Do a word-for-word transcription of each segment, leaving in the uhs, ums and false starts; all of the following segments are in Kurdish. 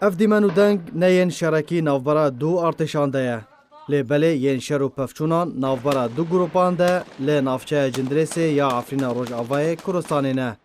Ev dîmen û deng ne yên şerekî navbera du artêşan de ye. Lê belê yên şer û pevçûnan navbera du grûpan de li navçeya Cindirêsê ya Efrîna Rojavayê Kurdistanê ne.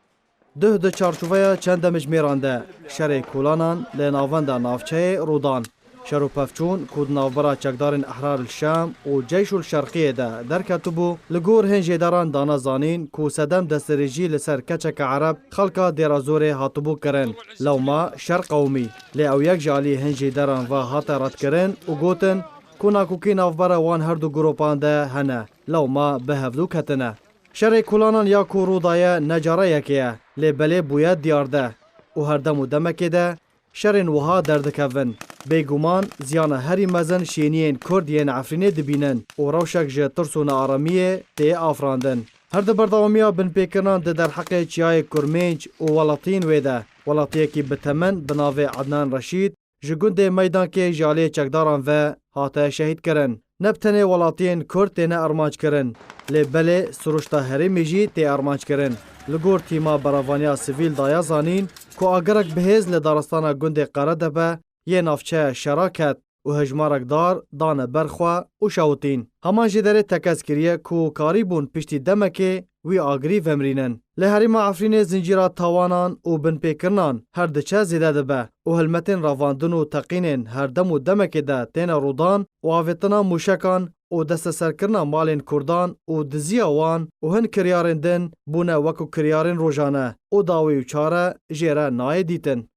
Duh di çarçoveya çend demjimêran de şerê kolanan li navenda navçeyê rû dan. Şer û pevçûn ku di navbera çekdarên Ehrar el Şam û Ceyş el Şerqiyê de derketibû, li gor hin jêderan dane zanîn ku sedem destdirêjî li ser keçeke ereb xelka Dêra Zorê hatibû kirin. Lewma şer qewimî. Lê ew yek ji alî hin jêderan ve hate redkirin û gotin ku nakokî navbera wan her du grûpan de hene. Lewma bi hevdû ketine. Şerê kolanan ya ku rû daye ne cara yekê ye, lê belê bûye diyar de û her dem û demekê de şerên wiha derdikevin. Bêguman ziyana herî mezin şêniyên Kurd yên Efrînê dibînin û rewşek ji tirs û nearamiyê tê afirandin. Her di berdewamiya binpêkirinan di derheqê Çiyayê Kurmênc û welatiyên wê de, welatiyekî bi temen bi navê Ednan Reşîd ji gundê Meydankê ji aliyê çekdaran ve hate şehîdkirin. Ne bi tenê welatiyên Kurd têne armanckirin, lê belê siruşta herêmê jî tê armanckirin. Li gor tîma berevaniya sivîl daye zanîn ku agirek bihêz li daristana gundê Qeredepe yê navçe şera ket û hejmarek dar dane ber xwe û şewitîn. Heman jêderê tekez kiriye ku karîbûn piştî demekê wî agirî vemirînin. Li herêma Efrînê zincîra tawanan û binpêkirinan her diçe zêde dibe û hilmetên revandin û teqînên her dem û demekê de têne rûdan û avêtina mûşekan û desteserkirina malên Kurdan û diziya wan û hin kiryarên din bûne wekû kiryarên rojane û dawî û çare jê re nayê dîtin.